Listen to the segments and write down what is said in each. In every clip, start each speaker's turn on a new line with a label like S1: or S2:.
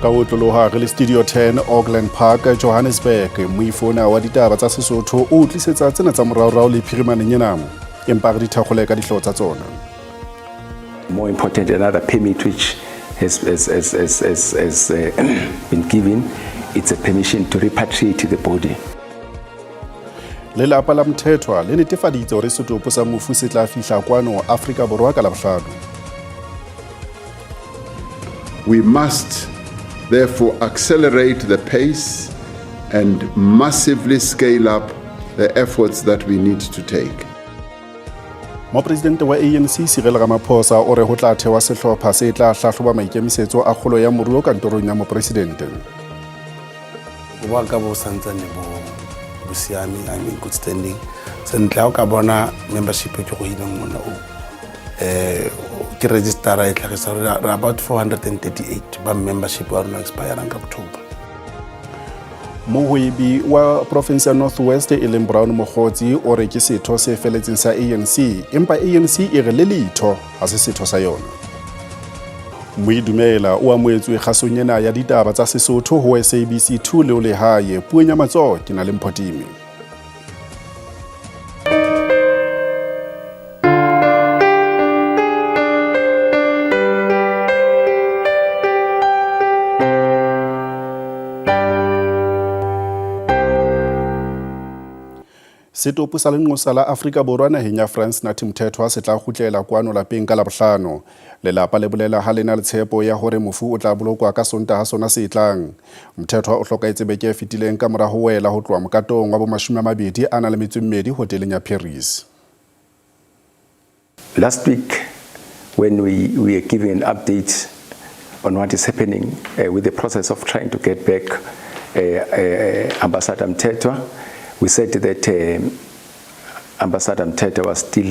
S1: Ka ho otloloha re le Studio 10 Auckland Park, Johannesburg. Moifona wa ditaba tsa Sesotho o tlisetsa tsena tsa moraorao le phirimaneng ena. Empa re di thakgole ka dihlooho tsa tsona.
S2: More important, another permit which has been given, it's a permission to repatriate the body.
S1: Lelapa la Mthethwa le netefaditse hore setopo sa mofu se tla fihla kwano Afrika Borwa ka Labohlano.
S3: We must therefore accelerate the pace and massively scale up the efforts that we need to take.
S1: Mopresidente wa ANC Cyril Ramaphosa o re ho tla thewa sehlopha se tla hlahloba maikemisetso a kgolo ya moruo kantorong ya mopresidente.
S4: Bo ka bo santsane bo bo siame, I'm in good standing sentle. Ha o ka bona membership e ke go ileng mona o ke registera e tlhagisa re about 438 ba membership wa rona expirang ka October.
S1: Mohwebi wa province ya North West e leng Brown Mogotsi o re ke setho se feletseng sa ANC, empa ANC e re le letho ha se setho sa yona. Moidumela o amohetswe kgasong ena ya ditaba tsa Sesotho ho SABC 2 le o lehae puong ya matsoho ke na le Mphotime. Setopo sa lenqosa la Afrika Borwa naheng ya France Nathi Mthethwa se tla kgutlela kwano lapeng ka Labohlano. Lelapa le bolela ha lena le tshepo ya hore mofu o tla bolokwa ka Sontaha sona se tlang. Mthethwa o hlokahetse beke e fetileng ka mora ho wela ho tloha mokatong wa bo 22 hoteleng ya Paris.
S2: Last week, when we were giving an update on what is happening with the process of trying to get back Ambassador Mthethwa, we said that Ambassador Mthethwa was still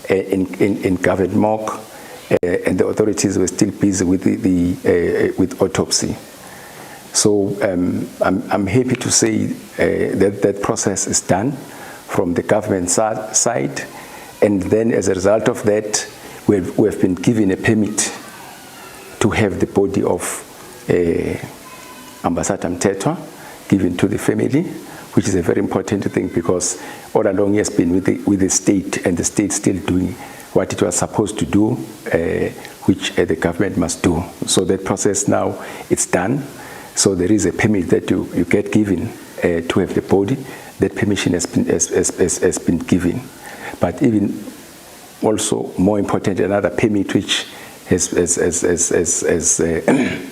S2: in government morgue, and the authorities were still busy with with autopsy. So I'm happy to say that that process is done from the government side, and then as a result of that, we have been given a permit to have the body of Ambassador Mthethwa given to the family, which is a very important thing because all along he has been with the state, and the state still doing what it was supposed to do, which the government must do. So that process now, it's done. So there is a permit that you get given to have the body. That permission has been given. But even also more important, another permit which has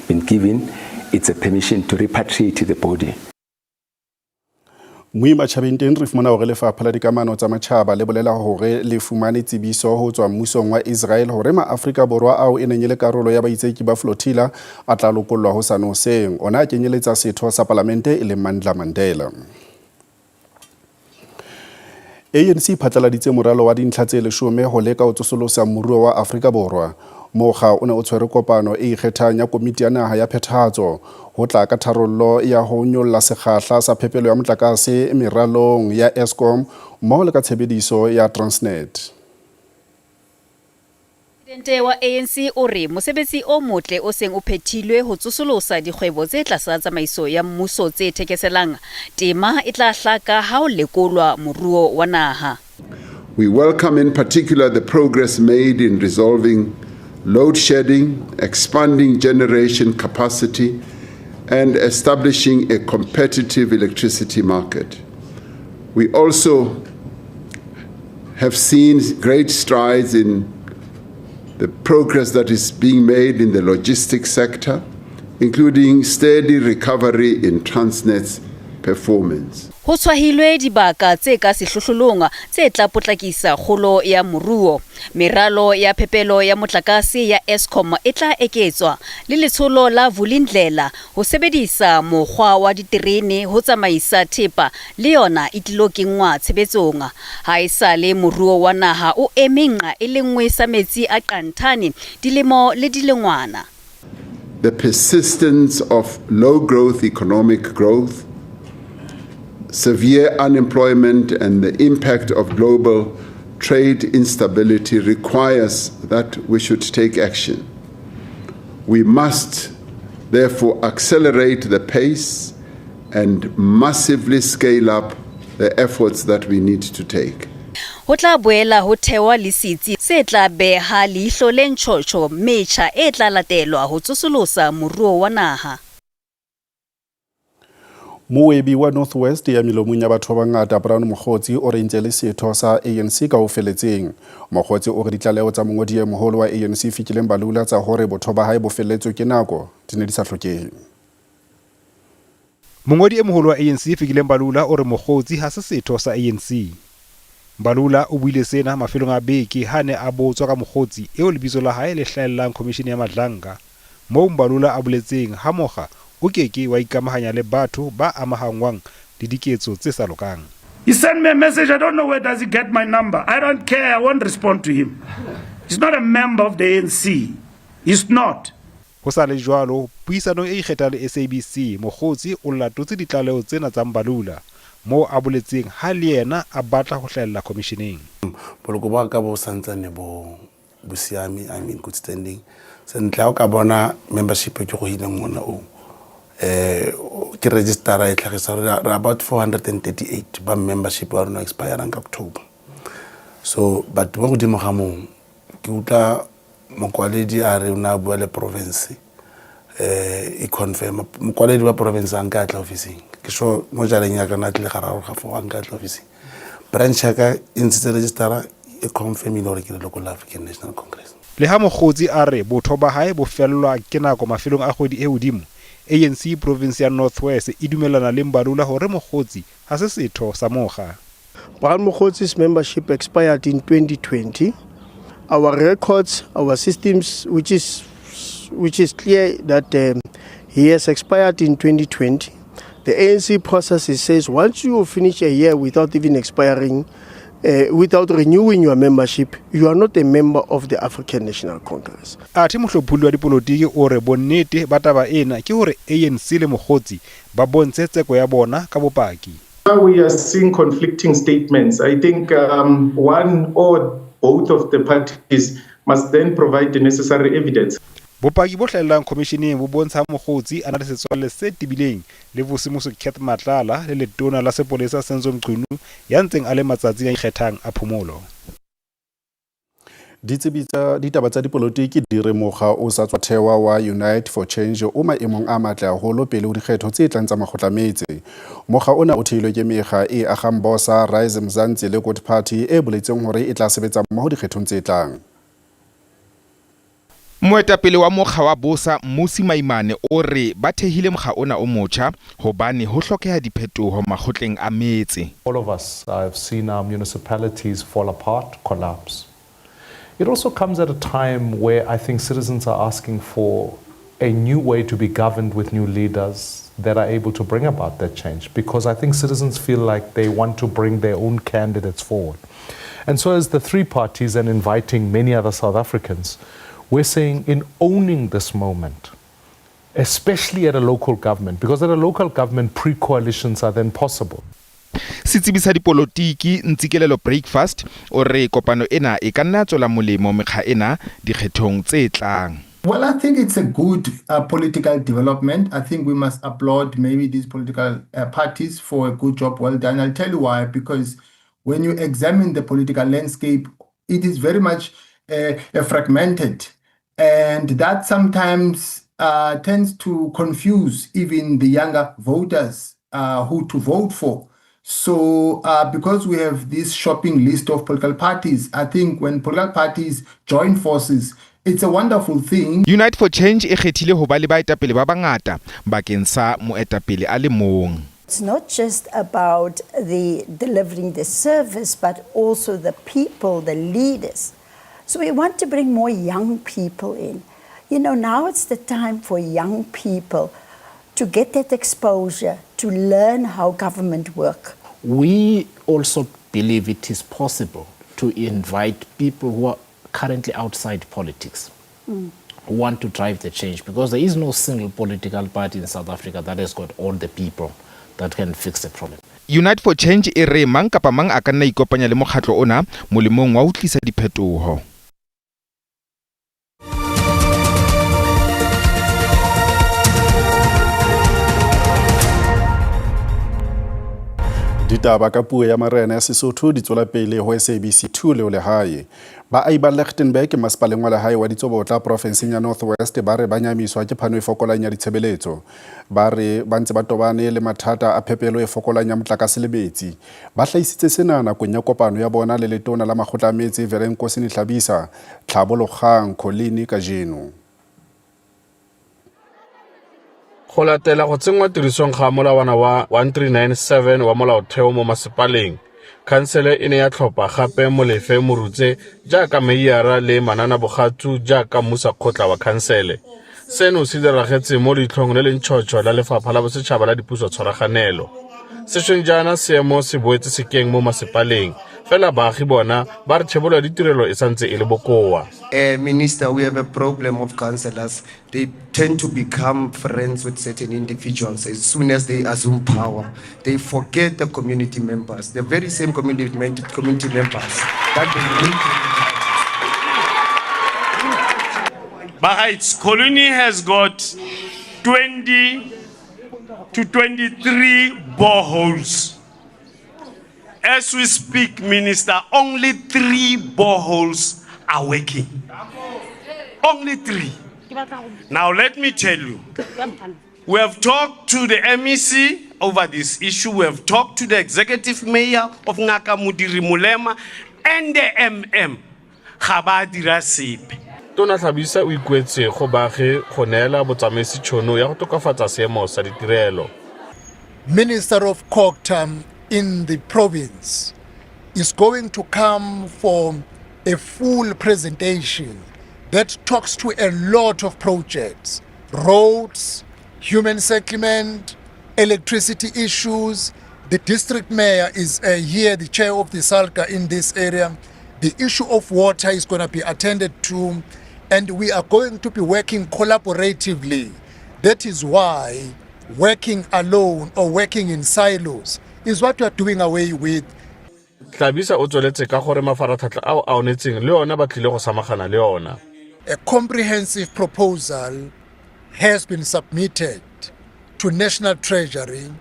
S2: been given, it's a permission to repatriate the body.
S1: Moi matjhabeng teng re fumana hore lefapha la dikamano tsa matjhaba le bolela hore le fumane tsebiso ho tswa mmusong wa Israel hore maAfrika Borwa ao e neng e le karolo ya baitseki ba flotilla a tla lokollwa hosane hoseng. Ona a kenyeletsa setho sa palamente e leng Mandla Mandela. ANC phatlaladitse moralo wa dintlha tse 10 ho leka ho tsosolosa moruo wa Afrika Borwa. Mokga o ne o tshwere kopano e ikgethang ya komiti ya naha ya phethahatso ho tla ka tharollo ya ho nyolla sekgahla sa phepelo ya motlakase meralong ya Eskom mmoho le ka tshebediso ya Transnet.
S5: Presidente wa ANC o re mosebetsi o motle o seng o phethilwe ho tsosolosa dikgwebo tse tlasa tsamaiso ya mmuso tse thekeselang. Tema e tla hlaka ha ho lekolwa moruo wa naha.
S3: We welcome in particular the progress made in resolving load shedding, expanding generation capacity, and establishing a competitive electricity market. We also have seen great strides in the progress that is being made in the logistics sector, including steady recovery in Transnet's performance.
S5: Ho tshwahilwe dibaka tse ka sehlohlolong tse tla potlakisa kgolo ya moruo. Meralo ya phepelo ya motlakase ya Eskom e tla eketswa le letsholo la Vulindlela ho sebedisa mokgwa wa diterene ho tsamaisa thepa le yona e tlilo kenngwa tshebetsong. Ha esale moruo wa naha o eme nqa e le nngwe sa metsi a qanthane dilemo le dilengwana.
S3: The persistence of low growth economic growth, severe unemployment, and the impact of global trade instability requires that we should take action. We must therefore accelerate the pace and massively scale up the efforts that we need to take.
S5: Ho tla boela ho thewa le setsi se tla beha leihlo le ntjhotjho metjha e tla latelwa ho tsosolosa moruo wa naha.
S1: Mowebi wa North West ya melomong ya batho ba bangata Brown Mogotsi o re ntse le setho sa ANC ka ho feletseng. Mogotsi o re ditlaleho tsa mongodi e moholo wa ANC Fikile Mbalula tsa hore botho ba hae bo felletswe ke nako di ne di sa hlokehe.
S6: Mongodi e moholo wa ANC Fikile Mbalula o re Mogotsi ha se setho sa ANC. Mbalula o buile sena mafelong a beke ha ne a botswa ka Mogotsi eo lebitso la hae le hlahellang khomishene ya Madlanga, moo Mbalula a boletseng ha mokga o ke ke wa ikamahanya le batho ba amahangwang le diketso tse sa lokang.
S7: He sent me a message. I don't know where does he get my number. I don't care. I won't respond to him. He's not a member of the ANC. He's not.
S6: Ho sa le jwalo, puisanong e ikgethang le SABC, Mogotsi o latotse ditlaleho tsena tsa Mbalula, moo a boletseng ha le yena a batla ho hlahella khomisheneng.
S4: Boloko ba ka bo santsane bo bo siame, I mean good standing. Sentle ha o ka bona membership e ke go ileng ona o ke registera e tlhagisa gore re about 438 ba membership wa rona expirang ka October. So but mo godimo ga moo ke utlwa mokwaledi a re o ne a bua le province e confirm mokwaledi wa province a nka tla officing ke sure mo jareng ya ka na tlile gararo ga fo a nka tla officing branch ya ka e ntshitse registera e confirmile gore ke leloko la African National Congress.
S6: Le ha Mogotsi a re botho ba hae bo fellwa ke nako mafelong a kgwedi e hodimo, ANC province ya North West e dumellana le Mbalula hore Mogotsi ha se setho sa mokga.
S8: Brown Mogotsi's membership expired in 2020. Our records, our systems, which is clear that he has expired in 2020. The ANC process says once you finish a year without even expiring, without renewing your membership, you are not a member of the African National Congress.
S6: Athe mohlopholi wa dipolotiki o re bonnete ba taba ena ke hore ANC le Mogotsi ba bontshe tseko ya bona ka bopaki.
S9: We are seeing conflicting statements. I think one or both of the parties must then provide the necessary evidence.
S6: Bopaki bo hlahellang khomisheneng bo bontsha Mogotsi a na le setswalle se tebileng le Vusimusi Cat Matlala le letona la sepolesa Senzo Mchunu ya ntseng a le matsatsing a ikgethang a phomolo.
S1: Ditsebi tsa ditaba tsa dipolotiki di re mokga o sa tswa thewa wa Unite for Change o maemong a matle haholo pele ho dikgetho tse tlang tsa makgotla metse. Mokga ona o theilwe ke mekga e agang Bosa, Rise Mzansi le Good Party e boletseng hore e tla sebetsa mmoho dikgethong tse tlang.
S10: Moetapele wa mokga wa Bosa Mmusi Maimane o re ba thehile mokga ona o motjha hobane ho hlokeha diphetoho makgotleng a metse.
S11: All of us have seen our municipalities fall apart, collapse. It also comes at a time where I think citizens are asking for a new way to be governed with new leaders that are able to bring about that change, because I think citizens feel like they want to bring their own candidates forward. And so as the three parties and inviting many other South Africans, we're saying in owning this moment, especially at a local government, because at a local government pre-coalitions are then possible.
S10: Setsebi sa dipolotiki Ntsikelelo Breakfast o re kopano ena e ka nna tswela molemo mekga ena dikgethong tse tlang.
S12: Well, I think it's a good political development. I think we must applaud maybe these political parties for a good job well done. I'll tell you why, because when you examine the political landscape, it is very much fragmented, and that sometimes tends to confuse even the younger voters who to vote for. So because we have this shopping list of political parties, I think when political parties join forces, it's a wonderful thing.
S10: Unite for Change e kgethile ho ba le baetapele ba bangata bakeng sa moetapele a le mong.
S13: It's not just about the delivering the service, but also the people, the leaders. So we want to bring more young people in. You know, now it's the time for young people to get that exposure, to learn how government works.
S14: We also believe it is possible to invite people who are currently outside politics, who want to drive the change, because there is no single political party in South Africa that has got all the people that can fix the problem.
S10: Unite for Change e re mang kapa mang a ka nna ikopanya le mokgatlo ona molemong wa ho tlisa diphetoho.
S1: Ditaba ka puo ya marena ya Sesotho di tswela pele ho SABC 2 leo lehae. Baahi ba Lichtenburg masepaleng wa lehae wa Ditsobotla porofenseng ya North West ba re ba nyamiswa ke phano e fokolang ya ditshebeletso. Ba re ba ntse ba tobane le mathata a phepelo e fokolang ya motlakase le metsi. Ba hlahisitse sena nakong ya kopano ya bona le letona la makgotla a metse Velenkosini Hlabisa, Tlhabologang Colleen kajeno.
S15: Go latela go tsenngwa tirisong ga molawana wa 1397 wa molaotheo mo masepaleng, khansele e ne ya tlhopha gape Molefe Morutse jaaka meiara le Manana Bogatsu jaaka mmusakgotla wa khansele. Seno se diragetse mo leitlhong le le ntšhotšho la Lefapha la Bosetšhaba la Dipuso Tshwaraganelo. Sešweng jaana seemo se boetse sekeng mo masepaleng, fela baagi bona ba re thebolo ya ditirelo e santse e le bokoa.
S16: Minister, we have a problem of councillors. They tend to become friends with certain individuals as soon as they assume power. They forget the community members, the very same community members that they need.
S17: Bagaits Colony has got 20 to 23 boreholes. As we speak, Minister, only 3 boreholes are working. Only 3. Now let me tell you, we have talked to the MEC over this issue. We have talked to the executive mayor of Ngaka Modiri Molema and the MM. Ga ba dira sepe.
S15: Tona Hlabisa o ikuetse go baagi go neela botsamaisi tšhono ya go tokafatsa seemo sa ditirelo.
S18: Minister of COGTA in the province is going to come for a full presentation that talks to a lot of projects, roads, human settlement, electricity issues. The district mayor is here, the chair of the SALGA in this area. The issue of water is going to be attended to, and we are going to be working collaboratively. That is why working alone or working in silos is what we are doing away with.
S15: Hlabisa o tsweletse ka gore mafaratlhatlha ao a onetseng le ona ba tlile go samagana le ona.
S18: A comprehensive proposal has been submitted to National Treasury,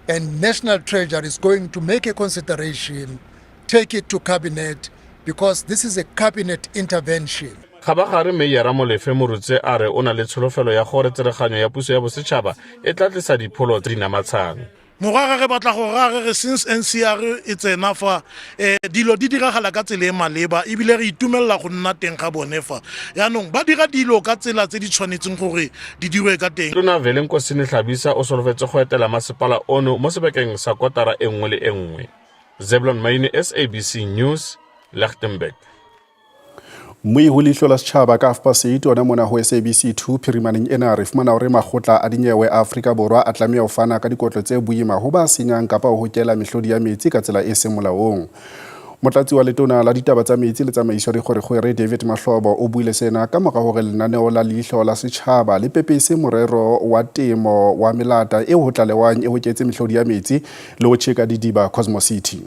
S18: and National Treasury is going to make a consideration, take it to Cabinet, because this is a Cabinet intervention.
S15: Kgabagare Meyara Molefe Morutse a re o na le tsholofelo ya gore tsereganyo ya puso ya bosetšhaba e tla tlisa dipholo tse di namatshang.
S19: Morara re batla go ra re since NCR e tsena fa dilo di diragala ka tsela e maleba ebile re itumella go nna teng ga bone fa. Yaanong ba dira dilo ka tsela tse di tshwanetseng gore di dirwe ka teng.
S15: Tona Velenkosini Hlabisa o solofetse go etela masepala ono mo sebakeng sa kotara e nngwe le e nngwe. Zeblon Maine, SABC News, Lichtenburg.
S1: Mmui ho leihlo la setjhaba ka 8:30 ona mona ho SABC 2 phirimaneng ena re fumana hore makgotla a dinyewe a Afrika Borwa a tlameha ho fana ka dikotlo tse boima ho ba senyang kapa ho hokela mehlodi ya metsi ka tsela e seng molaong. Motlatsi wa letona la ditaba tsa metsi le tsamaiso ya dikgwerekgwere David Mahlobo o buile sena ka mora hore lenaneo la leihlo la setjhaba le pepese morero wa temo wa melata eo ho tlalewang e hoketse mehlodi ya metsi le ho tjheka didiba Cosmo City.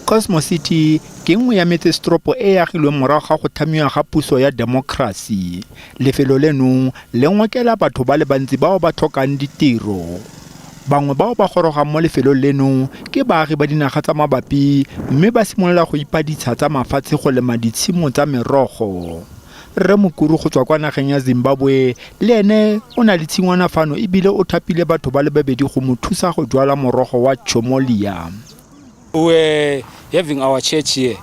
S12: Cosmo City ke nngwe ya metsesetoropo e agilweng morago ga go tlhamiwa ga puso ya demokrasi. Lefelo leno le ngokela batho ba le bantsi bao ba tlhokang ditiro. Bangwe bao ba gorogang mo lefelong leno ke baagi ba dinaga tsa mabapi mme ba simolola go ipa ditsha tsa mafatshe go lema ditshimo tsa merogo. Rre Mokuru go tswa kwa nageng ya Zimbabwe le ene o na le tshingwana fano ebile o thapile batho ba le babedi go mo thusa go jwala morogo wa chomolia.
S20: We're having our church here.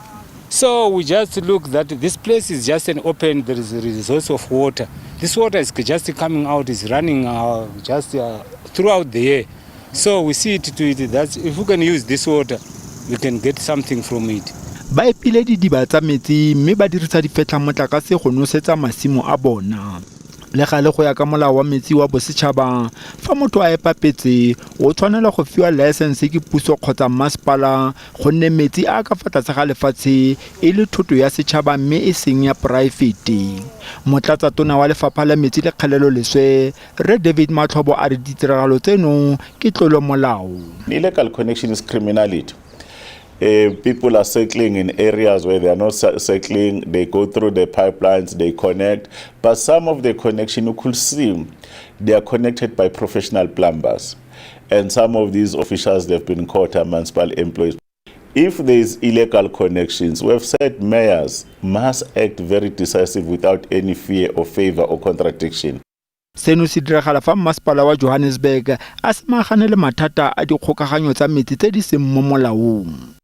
S20: So we just look that this place is just an open, there is a resource of water. This water is just coming out, is running just throughout the year. So we see it to it that if we can use this water, we can get something from it.
S12: Ba epile didiba tsa metsi mme ba dirisa difetlha motlakase go nosetsa masimo a bona. Le gale go ya ka molao wa metsi wa bosetšhaba, fa motho a epa petse o tshwanela go fiwa laesense ke puso kgotsa masepala gonne metsi a ka fa tlase ga lefatshe e le thoto ya setšhaba mme e seng ya poraefete. Motlatsatona wa lefapha la metsi le kgelelo leswe Rre David Matlhobo a re ditiragalo tseno ke tlolomolao.
S21: Illegal connection is criminality. People are settling in areas where they are not settling. They go through the pipelines, they connect. But some of the connection, you could see, they are connected by professional plumbers. And some of these officials, they've been caught are municipal employees. If there is illegal connections, we have said mayors must act very decisive without any fear or favor or contradiction.
S2: Seno se diragala fa mmasepala wa Johannesburg a samagane le mathata a dikgokaganyo tsa metsi tse di seng mo molaong.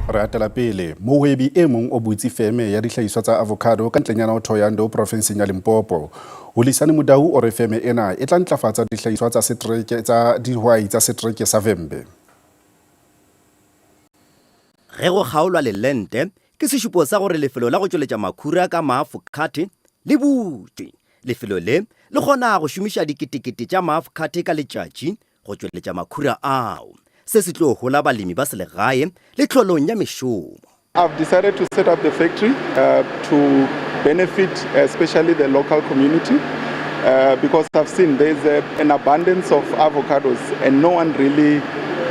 S1: Re atela pele, mohwebi e mong o butse feme ya dihlahiswa tsa avocado ka ntlenyana ho Thohoyandou profinseng ya Limpopo. Hulisani Mudau o re feme ena e tla ntlafatsa dihlahiswa tsa setereke tsa dihwai tsa setereke sa Vhembe.
S22: Ge go kgaolwa lelente ke sešupo sa gore lefelo la go tšweletša makhura ka maafokate le butšwe. Lefelo le le kgona go šomiša diketekete tša maafokate ka letšatši go tšweletša makhura ao. Se se tlo hola balemi ba selegae le tlholong ya mešomo.
S9: I've decided to set up the factory to benefit especially the local community because I've seen there's an abundance of avocados and no one really,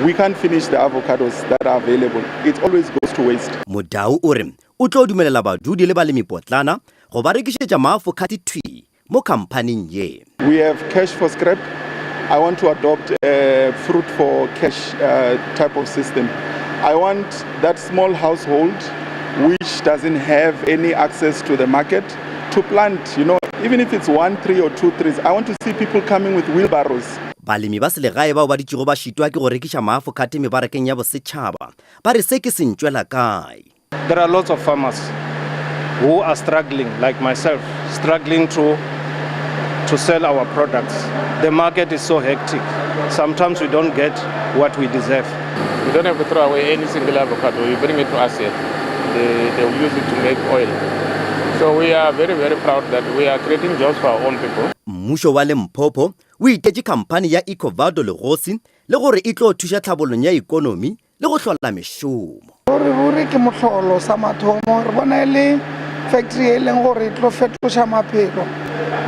S9: we can't finish the avocados that are available. It always goes to waste.
S22: Mudau o re o tlo dumelela badudi le balemipotlana go ba rekišetša maafokate thwii mo khamphaning ye.
S9: We have cash for scrap. I want to adopt a fruit for cash type of system. I want that small household which doesn't have any access to the market to plant, even if it's 1 tree or 2 trees. I want to see people coming with wheelbarrows.
S22: Balemi ba selegae bao ba ditšego ba šitwa ke go rekiša maafokate mebarakeng ya bosetšhaba ba re se ke se ntšwela kae.
S23: There are lots of farmers who are struggling, like myself, struggling to sell our products. The market is so hectic. Sometimes we don't get what we deserve.
S24: We don't have to throw away any single avocado. You bring it to us here. They will use it to make oil. So we are very, very proud that we are creating jobs for our own people.
S22: Mmušo wa Limpopo o itetše khamphani ya Ecovado Legosi le gore e tlo thuša tlhabolong ya ikonomi le go hlola mešomo.
S25: Ruri ruri ke mohlolo sa mathomo, re bona e le factory e leng gore e tlo fetoša maphelo.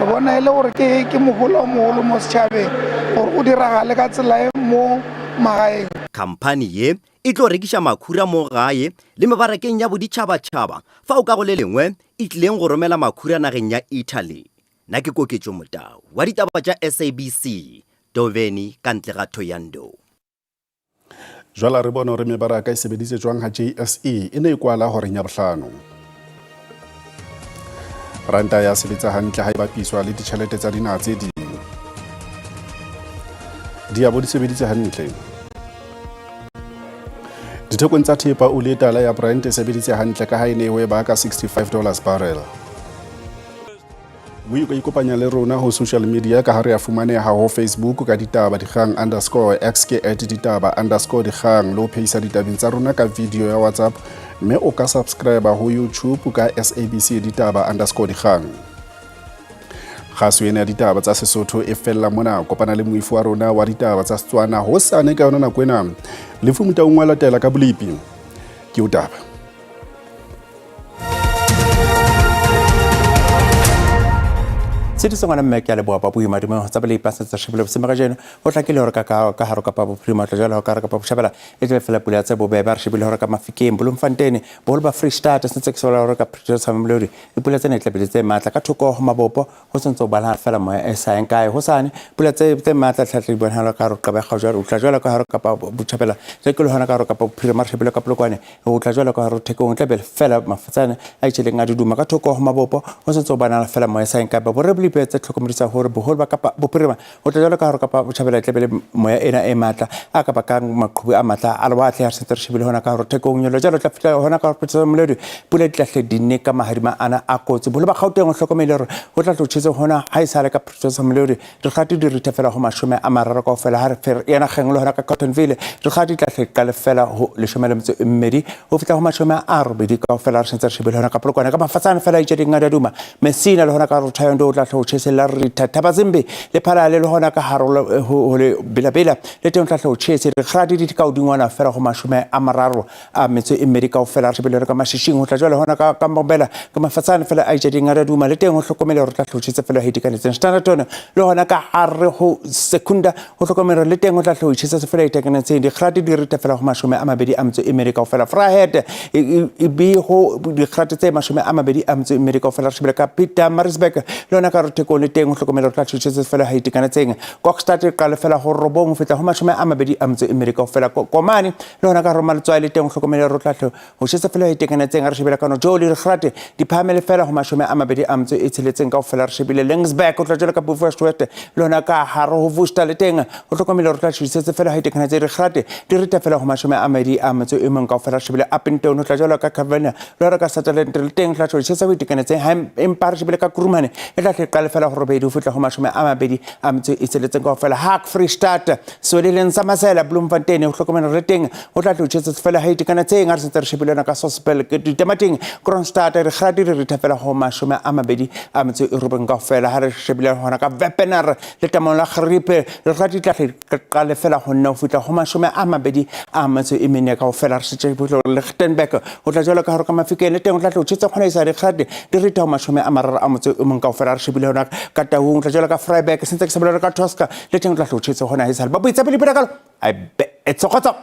S25: Re bona e le gore ke mogolo o mogolo mo setšhabeng gore o diragale ka tsela e mo magaeng.
S22: Khamphani ye e tlo rekiša makhura mo gae le mebarakeng ya boditšhabatšhaba fao ka go le lengwe e tlileng go romela makhura nageng ya Italy. Nna ke Koketšo Motau wa ditaba tša SABC, Doveni ka ntle ga Thohoyandou.
S1: Jwale re bone hore mebaraka e sebeditse jwang ha JSE e ne e kwala horeng ya bohlano. Ranta ya sebetsa hantle ha e bapiswa le ditjhelete tsa dinaha tse ding. Diabo di sebeditse hantle. Dithekong tsa thepa oli e tala ya Brent e sebeditse hantle ka ha e ne e hweba ka $65 barrel. Mme o ka ikopanya le rona ho social media ka ha re a fumaneha ho Facebook ka ditaba dikgang underscore X ke at ditaba underscore dikgang, le ho phehisa ditabeng tsa rona ka video ya WhatsApp, mme o ka subscribe ho YouTube ka SABC ditaba underscore dikgang. Kgaso ena ya ditaba tsa Sesotho e fella mona. Kopana le moifi wa rona wa ditaba tsa Setswana hosane ka yona nako ena. Lefu Motaung wa latela ka bolepi. Ke o taba.
S26: Tshediso ngwana mme ke a leboha ba boima dumeng tsa bolepi ba sentse shebile bosima kajeno. Ho hlakile hore ka hare kapa bophirima tla jwalo ka hare kapa botjhabela e tla fela pula tse bobebe. Re shebile hore ka Mafikeng, Bloemfontein, boholo ba Free State sentse ke sola hore ka Pretoria sa Mamelodi dipula tsena e tla be tse matla. Ka thoko ho mabopo ho sentse ho bala fela moya e sa yang kae. Hosane pula tse matla tla tla di bonahala ka hare Gqeberha jwalo, o tla jwalo ka hare kapa botjhabela tse ke le hona ka hare kapa bophirima. Re shebile ka Polokwane o tla jwalo ka hare Thekong, tla be fela mafatsane a itjheleng a duduma. Ka thoko ho mabopo ho sentse ho bala fela moya e sa yang kae. Bo re tse tlhokomedisa hore boholo ba kapa bophirima ho tla jwalo ka hore kapa botjhabela tla be le moya ena e matla a ka bakang maqhubu a matla a lewatle. Ha re sentse re shebile hona ka hore Thekong nyolo jwalo tla fihla hona ka hore Pretoria Mamelodi pula di tla hle di ne ka mahadima ana a kotsi. Boholo ba Gauteng o hlokomele hore ho tla tlo tjhese hona ha e sale ka Pretoria Mamelodi dikgati di rithe fela ho 30 kaofela. Ha re fere ya nageng le hona ka Cottonville dikgati di tla hle qale fela ho 12 ho fihla ho 80 kaofela. Re sentse re shebile hona ka Polokwane ka mafatsane fela itse ding a duma Messina le hona ka hore Thohoyandou o tla hle ho tjhese la ritha Thabazimbi le Phalale le hona ka hare ho le Belabela le teng ho tla hle ho tjhese dikgrate di ka hodingwana fela ho 32 kaofela. Re shebile re ka Mashishing ho tla jwale hona ka Mbombela ka Mafatsane fela a itja dingata duma le teng ho hlokomele hore tla hle ho tjhese fela ho itekanetseng. Standerton le hona ka hare ho Secunda ho hlokomele le teng ho tla hle ho tjhese fela itekanetseng. Dikgrate di ritha fela ho 24 kaofela. Vryheid e be ho dikgrate tse 24 kaofela. Re shebile ka Pietermaritzburg le hona ka Rothekong le teng ho hlokomele hore tla tjhese fela ha itekanetseng. Kokstad e qale fela ho 9 ho fihla ho 24 kaofela. Komani le hona ka Roma Letswai le teng ho hlokomele hore tla hle ho tjhese fela ha itekanetseng. Re shebile ka Nojoli dikgrate di phahamele fela ho 26 kaofela. Re shebile Laingsburg ho tla jwalo ka Beaufort le hona ka hare ho Worcester le teng ho hlokomele hore tla tjhese fela ha itekanetseng. Dikgrate di ritha fela ho 21 kaofela. Re shebile Upington ho tla jwalo ka Calvinia le hona ka Sutherland le teng tla tjhese ho itekanetseng. Ha empa re shebile ka Kuruman e tla hle qale fela ho 8 ho fihla ho 26 kaofela. Hak Free State Sweleleng sa Masela Bloemfontein ho hlokomela re teng ho tla hle ho tjhese fela ha itekanetseng. Ha re sentse re shebile yona ka Sosbel ditemating Kroonstad re kgadi re ritha fela ho 29 kaofela. Ha re shebile hona ka Wepener le tamong la Gripe re kgadi tla hle qale fela ho 4 ho fihla ho 24 kaofela. Re setse Lichtenburg ho tla jwalo ka hore ka Mafikeng le teng ho tla hle ho tjhese kgona isa dikgadi di ritha ho 31 kaofela. Re shebile hona ka Taung ho tla jwalo ka Vryburg sentse ke sa bolele ka Tosca le teng ho tla hle ho tjhese hona esale ba boitsa pele pele kalo ai be e tsogotso.